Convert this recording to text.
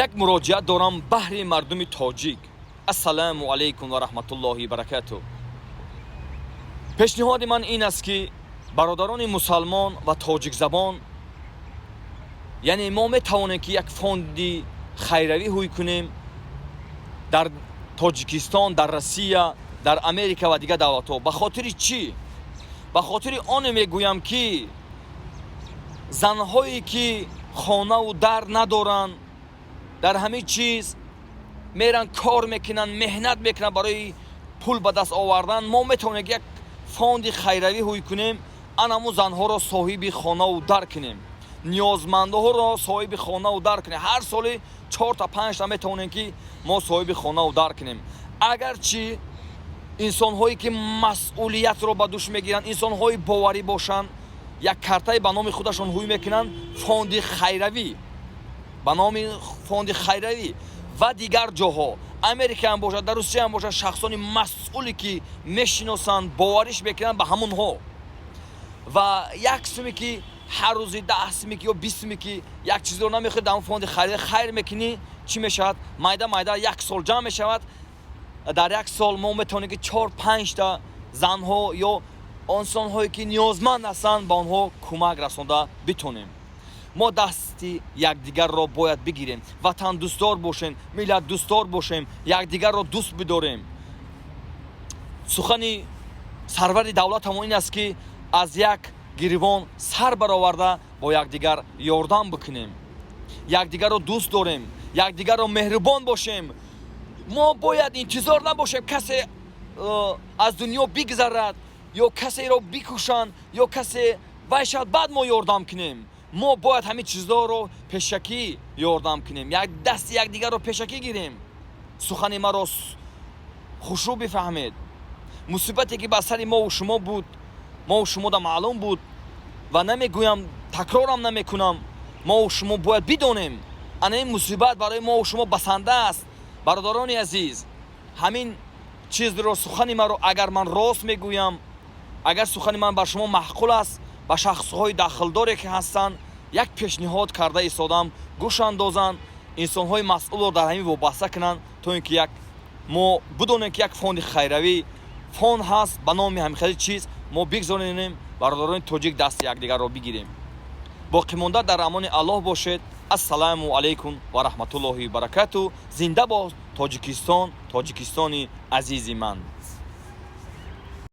Як муроҷиат дорам баҳри мардуми тоҷик. Ассалому алайкум ва раҳматуллоҳи баракату. Пешниҳоди ман ин аст, ки бародарони мусалмон ва тоҷикзабон, яъне мо метавонем, ки як фонди хайравӣ ҳуй кунем дар Тоҷикистон, дар Россия, дар Америка ва дигар давлатҳо. Ба хотири чӣ? Ба хотири оне мегӯям, ки занҳое, ки хонаву дар надоранд, дар ҳамин чиз меран, кор мекунанд, меҳнат мекунанд барои пул ба даст овардан. Мо метавонем як фонди хайравӣ ҳуй кунем, анаму занҳоро соҳиби хонаву дар кунем, ниёзмандҳоро соҳиби хонаву дар кунем. Ҳар соли чорта, панҷта метавонем, ки мо соҳиби хонаву дар кунем. Агарчи инсонҳое, ки масъулиятро ба дӯш мегиранд, инсонҳои боварӣ бошанд, як картае ба номи худашон ҳуй мекунанд, фонди хайравӣ, ба номи фонди хайравӣ ва дигар ҷоҳо, Америкаам бошад, дар Русияам бошад, шахсони масъуле, ки мешиносанд, бовариш мекунанд ба ҳамонҳо ва як суме, ки ҳар рӯзи 10 суме ки ё 20 суме, ки як чизро намехӯри, дар ҳамон фонди хайравӣ хайр мекунӣ, чӣ мешавад? Майда майда як сол ҷамъ мешавад. Дар як сол мо метавонем, ки чор панҷта занҳо ё инсонҳое, ки ниёзманд ҳастанд, ба онҳо кӯмак расонда битонем. Мо дасти якдигарро бояд бигирем, ватандӯстдор бошем, миллатдӯстдор бошем, якдигарро дӯст бидорем. Сухани сарвари давлатамон ин аст, ки аз як гирибон сар бароварда бо якдигар ёрдам бикунем, якдигарро дӯст дорем, якдигарро меҳрубон бошем. Мо бояд интизор набошем, касе аз дунё бигзарад ё касеро бикушанд, ё касе вай шавад, баъд мо ёрдам кунем. Мо бояд ҳамин чизҳоро пешакӣ ёрдам кунем, як дасти якдигарро пешакӣ гирем. Сухани маро хушрӯ бифаҳмед. Мусибате, ки ба сари мову шумо буд, мову шумода маълум буд ва намегӯям, такрорам намекунам. Мову шумо бояд бидонем, ана ин мусибат барои мову шумо басанда аст. Бародарони азиз, ҳамин чизро, сухани маро, агар ман рост мегӯям, агар сухани ман бар шумо маъқул аст, ба шахсҳои дахлдоре, ки ҳастанд, як пешниҳод карда истодам, гӯш андозанд, инсонҳои масъулро дар ҳамин вобаста кунанд, то ин ки як мо бидонем, ки як фонди хайравӣ, фонд ҳаст ба номи ҳамин хели чиз, мо бигзоренем. Бародарони тоҷик, дасти якдигарро бигирем. Боқимонда дар амони Аллоҳ бошед. Ассалому алайкум ва раҳматуллоҳи баракату. Зинда бод Тоҷикистон, Тоҷикистони азизи ман.